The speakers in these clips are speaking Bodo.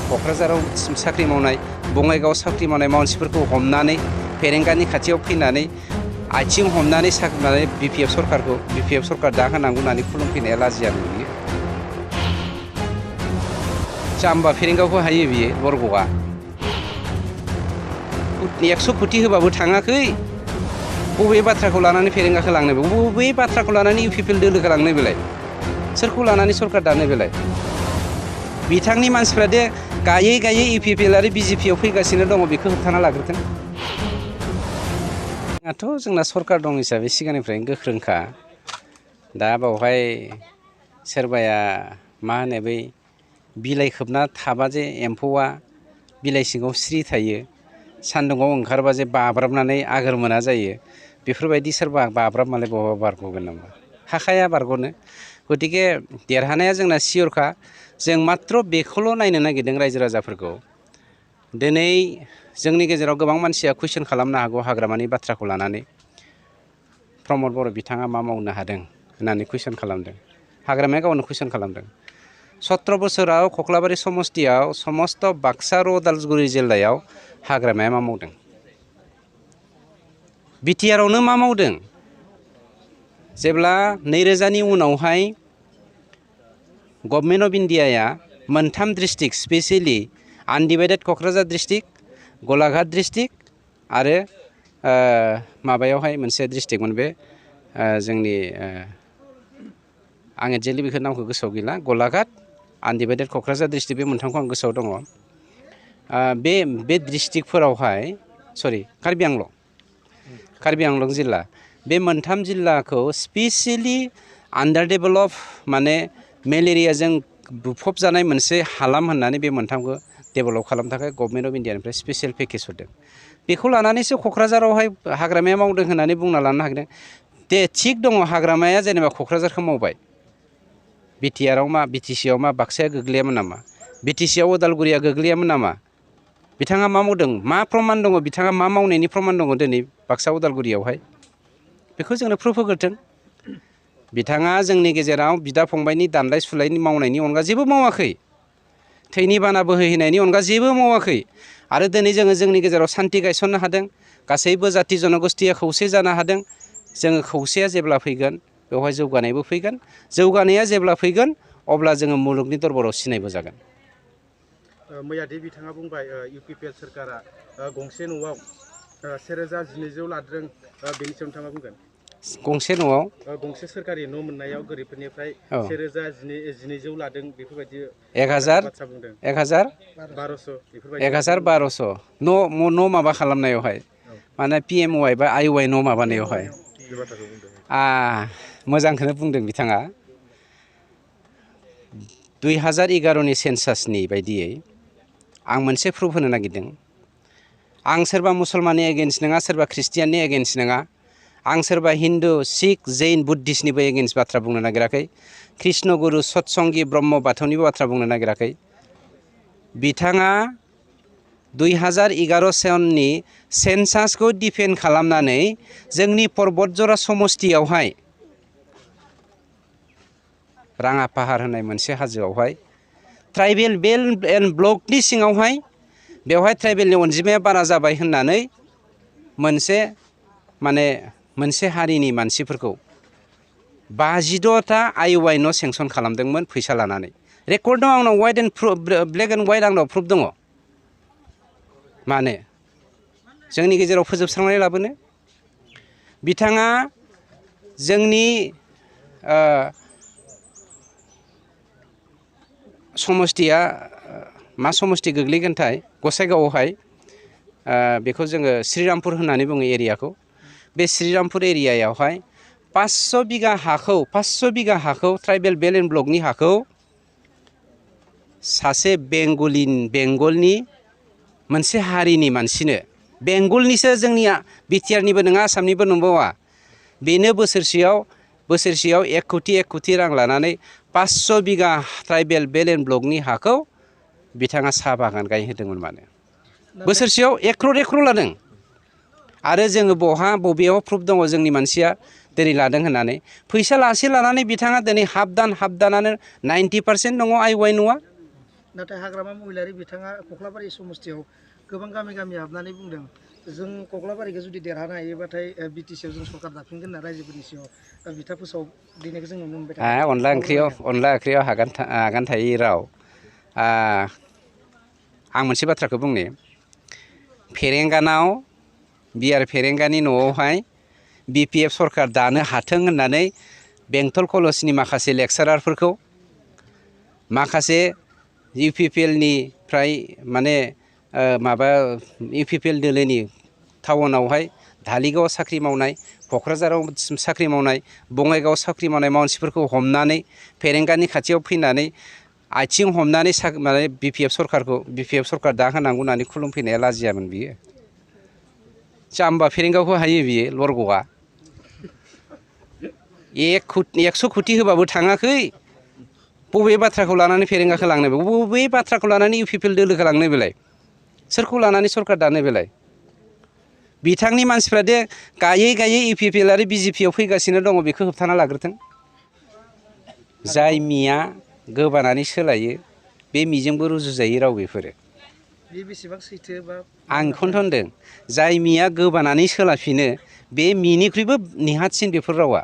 क'क्राझाराव साख्रि मावनाय बङाइगाव साख्रि मावनाय मानसिफोरखौ हमनानै फेरेंगानि खाथियाव फैनानै आथिं हमनानै साख्रिनानै बिपिएफ सरकार दा होनांगौ होननानै खुलुमफैनाया लाजिया नुयो। जाम्बा फेरेंगावखौ हायो बियो बरग'आ 100 कोटि होबाबो थाङाखै। बबे बाथ्राखौ लानानै फेरेंगाखौ लांनो बबे बाथ्राखौ लानानै UPPL दोलोखौ लांनो बेलाय सोरखौ लानानै सरकार दानो बेलाय बिथांनि मानसिफ्रा दे गायै गायै UPPL आरो BJPआव फैगासिनो दङ बेखौ होबथाना लाग्रोथों। जोंना सरकार दं हिसाबै सिगांनिफ्रायनो गोख्रोंखा दा बावहाय सोरबाया मा होनो बै बिलाइ खोबना थाबा जे एम्फौआ बिलाइ सिङाव स्रि थायो सान्दुङाव ओंखारबा जे बाब्राबनानै आगोर मोना जायो बेफोरबायदि सोरबा बाब्राब मालाय बहा बारग'गोन नामा हाखाया बारग'नो। गतिके देरहानाया जोंना सियरखा जों मात्र बेखौल' नायनो नागिरदों रायजो राजाफोरखौ। दिनै जोंनि गेजेराव गोबां मानसिया कुइसन खालामनो हागौ हाग्रामानि बाथ्राखौ लानानै प्रमद बर' बिथाङा मा मावनो हादों होननानै कुइसन खालामदों। हाग्रामाया गावनो कुइसन खालामदों। 17 बोसोराव कख्लाबारि समस्तियाव समस्त बाक्सा आरो उदालगुरि जिल्लायाव हाग्रामाया मा मावदों? बिटिआरआवनो मा मावदों? जेब्ला 2000नि उनावहाय गभर्नमेन्ट अफ इन्डियाया मोनथाम district specially undivided Kokrajhar district, Golaghat district आरो माबायावहाय मोनसे डिस्ट्रिक्टमोन बे जोंनि आं एक्जेक्टलि बेखौ नामखौ गोसोआव गैला गलाघाट आनडिभाइडेड क'क्राझार डिस्ट्रिक्ट बे मोनथामखौ आं गोसोआव दङ। बे डिस्ट्रिक्टफोरावहाय कार्बि आंलं जिल्ला बे मोनथाम जिल्लाखौ स्पेसियेलि आन्डार डेभेलप माने मेलेरियाजों बुफबजानाय मोनसे हालाम होननानै बे मोनथामखौ डेभेलप खालामनो थाखाय गभर्नमेन्ट अफ इन्डियानिफ्राय स्पेसियेल पेकेज हरदों। बेखौ लानानैसो क'क्राझारावहाय हाग्रामाया मावदों होननानै बुंना लानो हागदों। दे थिग दङ हाग्रामाया जेनेबा क'क्राझारखौ मावबाय बिटिआरआव मा बिटिसिआव मा बाक्साया गोग्लैयामोन नामा? बिटिसिआव उदालगुरिया गोग्लैयामोन नामा? बिथाङा मा मावदों? मा प्रमान दङ बिथाङा मा मावनायनि प्रमान दङ दिनै बाक्सा उदालगुरियावहाय? बेखौ जोंनो प्रुफ होग्रोथों। बिथाङा जोंनि गेजेराव बिदा फंबायनि दानलाय सुलायनि मावनायनि अनगा जेबो मावाखै। थैनि बाना बोहैहोनायनि अनगा जेबो मावाखै। आरो दिनै जोङो जोंनि गेजेराव सान्थि गायसननो हादों। गासैबो जाथि जनगोष्ठीया खौसे जानो हादों। जोङो खौसेया जेब्ला फैगोन बेवहाय जौगानायबो फैगोन। जौगानाया जेब्ला फैगोन अब्ला जोङो मुलुगनि दरबाराव सिनायबो जागोन। मैयादि बिथाङा बुंबाय UPPL सोरखारा गंसे न'आव 1200 लादों बेनि सायाव नोंथाङा बुंगोन? गंसे न'आव गंसे सोरखारि न' मोननायाव गोरिबफोरनिफ्राय 1200 लादों बेफोरबायदि 1000 बाथ्रा बुंदों। 1200 बेफोरबायदि 1200 न' माबा खालामनायावहाय माने PMY बा IY न' माबानायावहाय बे बाथ्राखौ बुंदों। मोजांखौनो बुंदों बिथाङा। 2011नि सेन्सासनि बायदियै आं मोनसे प्रुफ होनो नागिरदों। आं सोरबा मुसलमाननि एगेन्स्ट नङा सोरबा ख्रिस्टियाननि एगेन्स्ट नङा। आं सोरबा हिन्दु सिख जैन बुद्धिस्टनिबो एगेन्स्ट बाथ्रा बुंनो नागिराखै। कृष्ण गुरु सतसंगि ब्रह्म बाथौनिबो बाथ्रा बुंनो नागिराखै। बिथाङा 2011 सननि सेन्सासखौ डिफेन्ड खालामनानै जोंनि पर्बतजरा समस्तियावहाय राङा पाहार होननाय मोनसे हाजोआवहाय ट्राइबेल बेल्ट एन्ड ब्लकनि सिङावहाय बेवहाय ट्राइबेलनि अनजिमाया बारा जाबाय होननानै मोनसे हारिनि मानसिफोरखौ 52टा IY न' सेंसन खालामदोंमोन फैसा लानानै। रेकर्ड दं आंनाव ब्लेक एन्ड वाइट आंनाव प्रुफ दङ। मानो जोंनि गेजेराव फोजोबस्रांनानै लाबोनो? बिथाङा जोंनि समस्तिया मा समस्ति गोग्लैगोनथाय गसाइगावआवहाय बेखौ जोङो श्रीरामपुर होननानै बुङो एरियाखौ। बे श्रीरामपुर एरियायावहाय 500 बिगा हाखौ ट्राइबेल बेल्ट एन्ड ब्लकनि हाखौ सासे बेंगलनि मोनसे हारिनि मानसिनो बेंगलनिसो जोंनिया बिटिआरनिबो नङा आसामनिबो नंबावा बेनो बोसोरसेयाव 1 कोटि रां लानानै 500 बिगा ट्राइबेल बेल्ट एन्ड ब्लकनि हाखौ बिथाङा साहा बागान गायहोदोंमोन। मानो बोसोरसेयाव 1 करोड़ लादों? आरो जोङो बबेयाव प्रुफ दङ जोंनि मानसिया दिनै लादों होननानै? फैसा लानानै बिथाङा दिनै हाबदानानो 90% दङ IY न'आ। नाथाय हाग्रामा महिलारि बिथाङा कख्लाबारि समस्थियाव गोबां गामि गामि हाबनानै बुंदों जों कख्लाबारिखौ जुदि देरहानो हायोबाथाय बिटिसिआव जों सरकार दाफिनगोन होनना रायजोफोरनि सिगाङाव बिथा फोसावदिनायखौ जों नुनो मोनबाय थादों। अनला ओंख्रियाव आगान थायै राव। आं मोनसे बाथ्राखौ बुंनि, फेरेंगानाव बिआर फेरेंगानि न'आवहाय BPF सरकार दानो हाथों होननानै बेंटल कलेजनि माखासे लेक्सारारफोरखौ, माखासे UPPLनिफ्राय माने माबा UPPL दोलोनि टाउनावहाय धालिगावआव साख्रि मावनाय, क'क्राझाराव साख्रि मावनाय, बङाइगावआव साख्रि मावनाय मानसिफोरखौ हमनानै फेरेंगानि खाथियाव फैनानै आथिं हमनानै माने BPF सरकार दा होनांगौ होननानै खुलुमफैनाया लाजियामोन बियो। जाम्बा फेरेंगावखौ हायो बियो लरग'आ। 100 कोटि होबाबो थाङाखै। बबे बाथ्राखौ लानानै फेरेंगाखौ लांनो, बबे बाथ्राखौ लानानै UPPL दोलोखौ लांनो बेलाय? सोरखौ लानानै सरकार दानो बेलाय? बिथांनि मानसिफ्रा दे गायै गायै UPPL आरो BJPआव फैगासिनो दङ, बेखौ होबथाना लाग्रोथों। जाय मिया गोबानानै सोलायो, बे मिजोंबो रुजुजायै राव बेफोरो। बे बेसेबां सैथो बा आं बेखौनो होनदों, जाय मिया गोबानानै सोलाफिनो, बे मिनिख्रुइबो निहाथसिन बेफोर रावा।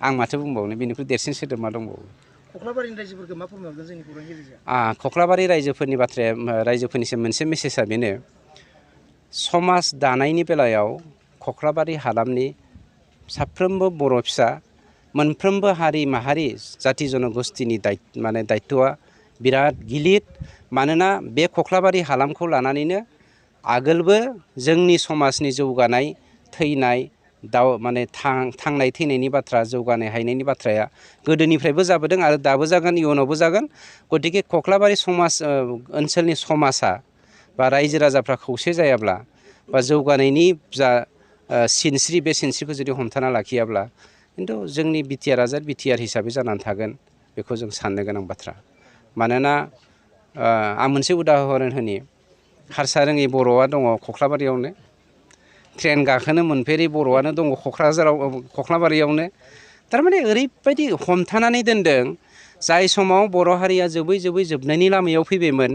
आं माथो बुंबावनो, बेनिख्रुइ देरसिन सोदोब मा दंबावो? कख्लाबारिनि रायजोफोरखौ मा फोरमायहरगोन जोंनि खौरां गेजेरजों? कख्लाबारि रायजोफोरनिसिम मोनसे मेसेजआ बेनो, समाज दानायनि बेलायाव कख्लाबारि हालामनि साफ्रोमबो बर' फिसा, मोनफ्रोमबो हारि माहारि जाथि जनगोष्ठीनि दायथ'आ बिराद गिलिर। मानोना बे कख्लाबारि हालामखौ लानानैनो आगोलबो जोंनि समाजनि जौगानाय, थैनाय, थांनाय थैनायनि बाथ्रा, जौगानाय हायनायनि बाथ्राया गोदोनिफ्रायबो जाबोदों आरो दाबो जागोन, इयुनावबो जागोन। गतिके कख्लाबारि ओनसोलनि समाजा बा रायजो राजाफ्रा खौसे जायाब्ला, बा जौगानायनि जा सिनस्रि, बे सिनस्रिखौ जुदि हमथाना लाखियाब्ला, खिन्थु जोंनि बिटिआरआ बिटिआर हिसाबै जानानै थागोन, बेखौ जों साननो गोनां बाथ्रा। मानोना आं मोनसे उदाहरन होनि, हारसा रोङि बर'आ दङ कख्लाबारियावनो, ट्रेन गाखोनो मोनफेरै बर'आनो दङ कख्लाबारियावनो। थारमाने ओरैबायदि हमथानानै दोनदों, जाय समाव बर' हारिया जोबै जोबनायनि लामायाव फैबायमोन,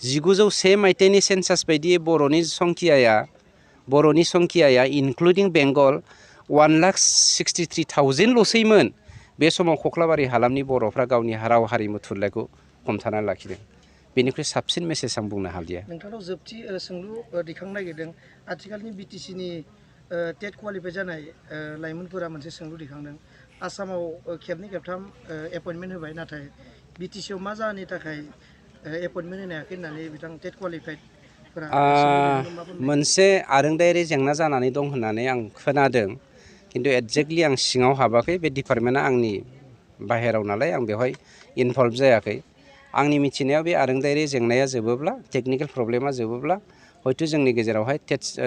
1901 मायथाइनि सेन्सास बायदियै बर'नि संखियाया इनक्लुडिं बेंगल 1,63,000 ल'सैमोन। बे समाव कख्लाबारि हालामनि बर'फ्रा गावनि राव हारिमु थुनलाइखौ हमथानानै लाखिदों। बेनिख्रुइ साबसिन मेसेज आं बुंनो हालिया। नोंथांनाव जोबथि सोंलु दैखांनो नागिरदों। आथिखालनि बिटिसिनि टेट क्वालिफाइ जानाय लाइमोनफोरा मोनसे सोंलु दैखांदों। आसामाव खेबनै खेबथाम एपइन्टमेन्ट होबाय, नाथाय बिटिसिआव मा जाहोननि थाखाय एपइन्टमेन्ट होनो हायाखै होननानै बिथां टेट क्वालिफाइडफोरा सोंलु दैखांदों, मा बुंनो? मोनसे आरोंदायारि जेंना जानानै दं होननानै आं खोनादों, खिन्थु एक्जेक्टलि आं सिङाव हाबाखै। बे डिपार्टमेन्टआ आंनि बाहेराव नालाय, आं बेवहाय इनभल्भ जायाखै। आंनि मिथिनायाव बे आरोंदायारि जेंनाया जोबोब्ला, टेकनिकेल प्रब्लेमा जोबोब्ला, हयथ' जोंनि गेजेरावहाय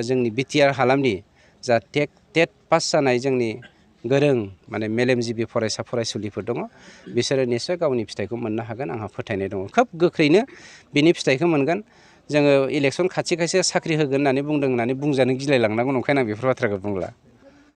जोंनि बिटिआर हालामनि जा टेट पास जानाय जोंनि गोरों मेलेमजिबि फरायसा फरायसुलिफोर दङ, बिसोरो निस्सय गावनि फिथाइखौ मोननो हागोन, आंहा फोथायनाय दङ। खोब गोख्रैनो बिनि फिथाइखौ मोनगोन। जोङो इलेक्सन खाथिखायसो साख्रि होगोन होननानै बुंदों होननानै बुंजानो गिलायलांनांगौ, नंखायनो आं बेफोर बाथ्राखौ बुंला।